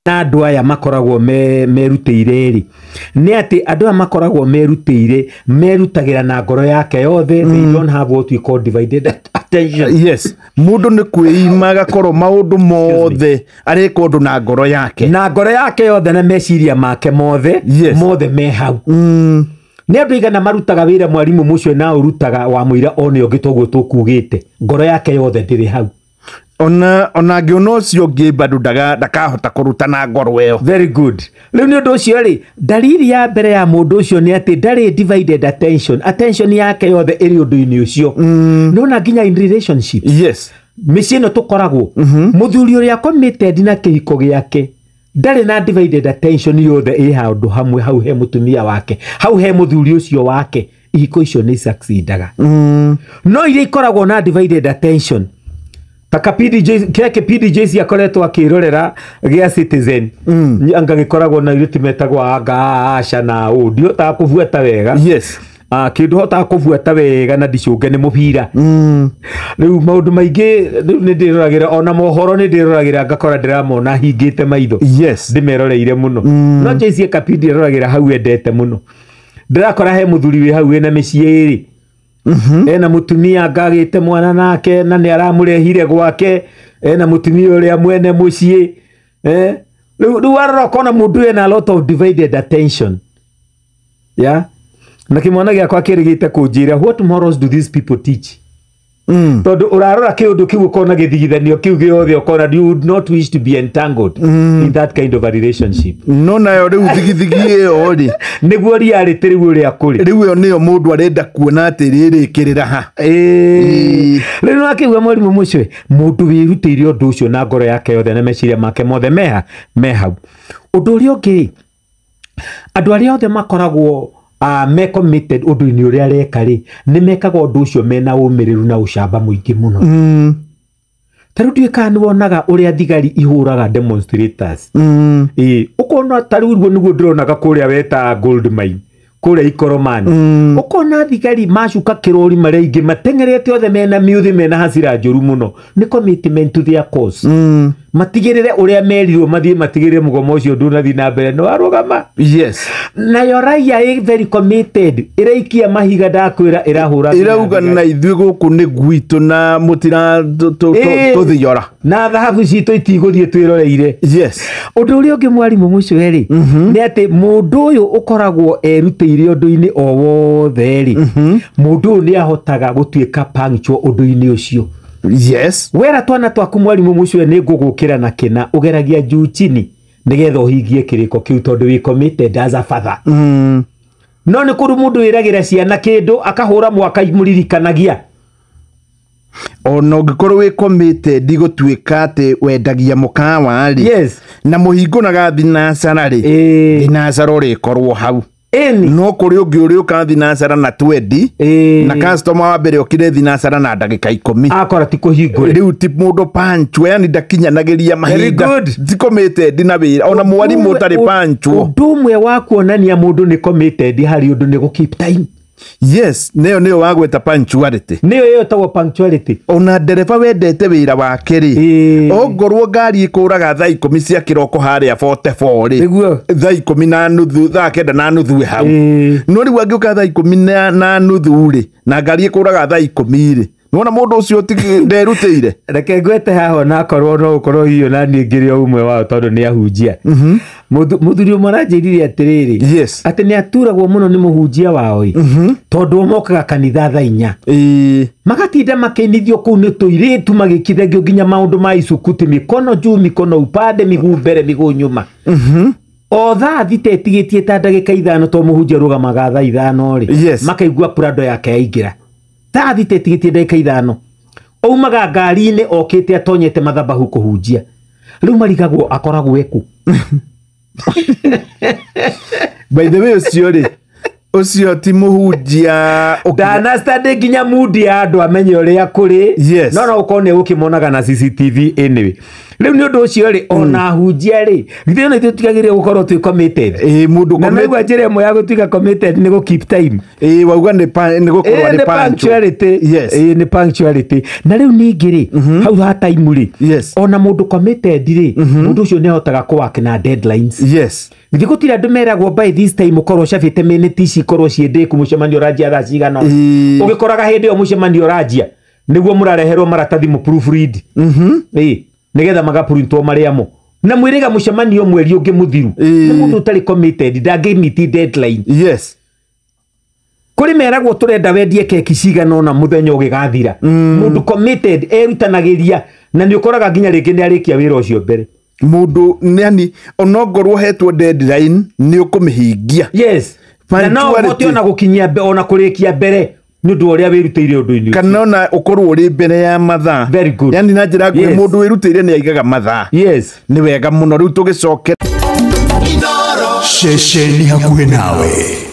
Andũ aya makoragwo merutĩire rĩ, nĩ atĩ andũ aya makoragwo merutĩire, merutagĩra na ngoro yake yothe. They don't have what we call divided attention. Yes, mũndũ nĩ kwĩima agakorwo maũndũ mothe areka ũndũ na ngoro yake. Na ngoro yake yothe na meciria make mothe. Mothe me hau. Nĩ andũ igana marutaga wĩra, mwarimũ mũcio na ũrutaga wa mũira one ũngĩ toguo tũkugĩte, ngoro yake yothe ndĩrĩ hau. Ona angĩona ũcio ũngĩ bado ndakahota kũruta na ngoro ĩyo. Very good. Rĩu nĩ ũndũ ũcio rĩ, dalili ya mbere ya mũndũ ũcio nĩ atĩ ndarĩ divided attention. Attention yake yothe ĩrĩ ũndũ-inĩ ũcio. Nona nginya in relationship, mĩciĩ ĩno tũkoragwo, mũthuri ũrĩa committed na kĩhiko gĩake ndarĩ na divided attention, yothe ĩ handũ hamwe, hau he mũtumia wake, hau he mũthuri ũcio wake. Ihiko icio nĩ succeedaga. No iria ikoragwo na divided attention, ta kapindi kĩrĩa kĩpindi JC akoretwo akĩrorera gĩa Citizen, anga gĩkoragwo na airĩtu metagwo anga Asha na ũ, ndihotaga kũbuata wega. Kĩndũ hotaga kũbuata wega na ndicũnge nĩ mũbira. Rĩu maũndũ maingĩ rĩu nĩ ndĩroragĩra, ona mohoro nĩ ndĩroragĩra ngakora ndĩramona hingĩte maitho. Ndĩmeroreire mũno. No JC kapindi ĩroragĩra hau endete mũno, ndĩrakora he mũthuri wĩ hau wĩna mĩciĩ ĩrĩ. Ena mũtumia ngagĩte mwana nake na nĩ aramũrehire gwake, ena mũtumia ũrĩa mwene mũciĩ, eh? Rĩu warora ũkona mũndũ ena a lot of divided attention, yeah? Na kĩmwana gĩakwa kĩrĩgĩte kũnjĩra, "What morals do these people teach?" Tondũ ũrarora kĩũndũ kĩu ũkona gĩthigithanio kĩu gĩothe, ũkona you would not wish to be entangled in that kind of a relationship. No nayo rĩu thigithigi ĩyo rĩ, nĩguo reality rĩu ũrĩa kũrĩ. Rĩu ĩyo nĩyo mũndũ arenda kuona atĩ rĩrĩ kĩrĩra ha. Ĩĩ. Rĩu nĩwakĩigua, mwarimũ mũcio, mũndũ wĩrutĩire ũndũ ũcio na ngoro yake yothe na meciria make mothe meha me hau. Ũndũ ũrĩa ũngĩ rĩ, andũ arĩa othe makoragwo me committed ũndũ-inĩ ũrĩa areka rĩ, nĩ mekaga ũndũ ũcio mena ũmĩrĩru na ũcamba mũingĩ mũno. Ta rĩu ndiũĩ kana nĩ wonaga ũrĩa thigari ihũraga demonstrators. Ĩĩ, ũkona ta rĩu ũguo nĩguo ndĩronaga kũrĩa weta gold mine kũrĩa Ikoromani. Ũkona thigari macuka kĩrori, marĩa aingĩ mateng'erete othe mena miuthi, mena hasira njũru mũno. Nĩ commitment to their cause. Matigĩrĩre ũrĩa merirwo mathiĩ matigĩrĩre mũgomo ũcio ndũnathiĩ na mbere, nĩ warũgama. Nayo raia ĩ very committed, ĩraikia mahiga, ndakwĩra ĩrahũra nginya ĩrauga thigari. Na ithuĩ gũkũ nĩ gwitũ na mũtira tũthiora. Na thahabu citũ itigũthiĩ twĩroreire. Ũndũ ũrĩa ũngĩ, mwarimũ mũcio rĩ, nĩ atĩ mũndũ ũyũ ũkoragwo erutĩire ũndũ-inĩ o wothe rĩ, mũndũ ũyũ nĩ ahotaga gũtuĩka punctual ũndũ-inĩ ũcio. Wera twana twaku, mwarimũ mũcio, nĩ ngũgũkĩra na kĩna, ũgeragia juu chini nĩgetha ũhingie kĩrĩko kĩu tondũ wĩ committed as a father. No nĩ kũrĩ mũndũ wĩragĩra ciana kĩndũ akahũra mwaka mũririkanagia. Ona ũngĩkorwo wĩ committed gũtuĩka atĩ wendagia mũkawa rĩ, na mũhingũraga thinacara rĩ, thinacara ũrĩkorwo hau. No kũrĩ ũngĩ ũrĩũka thinacara na 20 na customer wa mbere okire thinacara na ndagĩka 10. Akora ti kũhingũre. Rĩu ti mũndũ punctual, yani ndakinyanagĩria mahinda. Good. Ti committed na wĩra, ona mwarimũ ũtarĩ punctual. Ũndũ ũmwe wa kuonania mũndũ nĩ committed harĩ ũndũ nĩ gũ keep time. Yes, nĩyo wagweta punctuality. Nĩyo ĩyo ĩtagwo punctuality. Ona ndereba wendete wĩra wake rĩ, ongorwo ngari ĩkũraga thaa 10 cia kĩroko harĩa 44 rĩ, thaa 10:30, thaa 9:30 ĩ hau. No rĩu angĩũka thaa 10 na nuthu rĩ, na ngari ĩkũraga thaa 10 rĩ, nĩwona mũndũ ũcio nderutĩire. Reke ngwete haha, onakorwo no ũkorwo hihi ona niĩ ngĩrĩ o ũmwe wao tondũ nĩ ahunjia. Mũthuri ũmwe aranjĩrire atĩrĩrĩ, atĩ nĩ aturagwo mũno nĩ mũhunjia wao ĩ, tondũ o mokaga kanitha thaa 4. Magatinda makĩinithio kũu nĩ tũirĩtu magĩkithagio nginya maũndũ ma icukuti, mikono juu, mikono upande, miguu mbere, miguu nyuma. O thaa 6 ĩtigĩtie ta ndagĩka 5, to mũhunjia arũgamaga thaa 5 rĩ, makaigua Prado yake yaingĩra thaa 6 ĩtigĩtie ndagĩka 5, aumaga ngari-inĩ okĩte atonyete mathabahu kũhunjia. Rĩu marigagwo akoragwo eku. By the way, ũcio rĩ, ũcio ti mũhunjia Ndanastandĩ nginya mudi ya andũ amenye ũrĩa kũrĩ. No no ũkorwo nĩ ũkĩmonaga na CCTV. Anyway, Rĩu nĩ ũndũ ũcio rĩ, ona hunjia rĩ, githĩ ona ithuĩ tũtigagĩrĩire gũkorwo twĩ committed. Mũndũ Na naigua njĩra ĩmwe ya gũtuĩka committed nĩ gũ keep time. Wauga nĩ gũkorwo nĩ punctuality. Yes. Nĩ punctuality. Na rĩu ningĩ rĩ, hau ha time rĩ, Yes. ona mũndũ committed rĩ, mũndũ ũcio nĩ ahotaga kũ work na deadlines. Yes. Githĩ gũtirĩ andũ meragwo by this time ũkorwo ũcabĩte minute ici ikorwo ciĩ ndĩku, mũcemanio ũranjia thaa cigana. Ũgĩkoraga hĩndĩ ĩyo mũcemanio ũranjia nĩguo mũrareherwo maratathi mũ proofread. Nĩgetha magaprintwo marĩa mo. Na mwĩrĩga mũcemanio mweri ũngĩ mũthiru. Nĩ mũndũ ũtarĩ committed, ndangĩ deadline. Yes. Kũrĩ meragwo tũrenda wendie keki cigana ũna mũthenya ũgĩgathira. Mũndũ committed erutanagĩria na nĩ ũkoraga nginya rĩngĩ nĩ arĩkia wĩra ũcio mbere. Mũndũ yani onongorwo hetwo deadline nĩ ũkũmĩhingia. Yes. Na no ũhote ona gũkinyia ona kũrĩkia mbere nĩ ũndũ ũrĩa wĩrutĩire ũndũ-inĩ. Kana ona ũkorwo ũrĩ mbere ya mathaa. Very good. Yani na njĩra nguhĩ mũndũ wĩrutĩire nĩ aigaga mathaa. Yes. Nĩ wega mũno rĩu tũgĩcoke. Ceceni hakuhĩ nawe.